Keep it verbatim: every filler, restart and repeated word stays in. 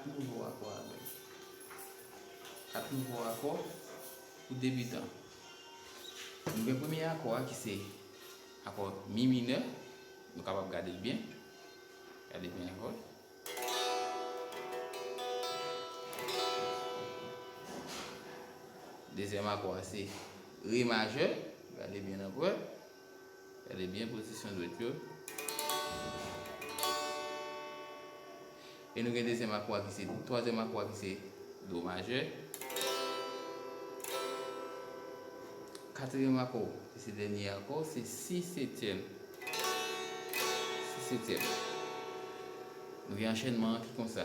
Nouvo akò avè l. Kat nouvo akò pou debitan. Nou gen premye akò a ki se akò mi minè. Nou kapab gade l byen. Gade byen akò l. Dezyèm akò a se re majè. Gade byen ankò. Gade byen pozisyon dwèt yo. E nou gen dezyèm akò a ki se, twazyèm akò a ki se do majè. Katriyèm akò, ki se dènye akò, se si setyèm. Si setyèm. Nou gen anchènman an ki konsa.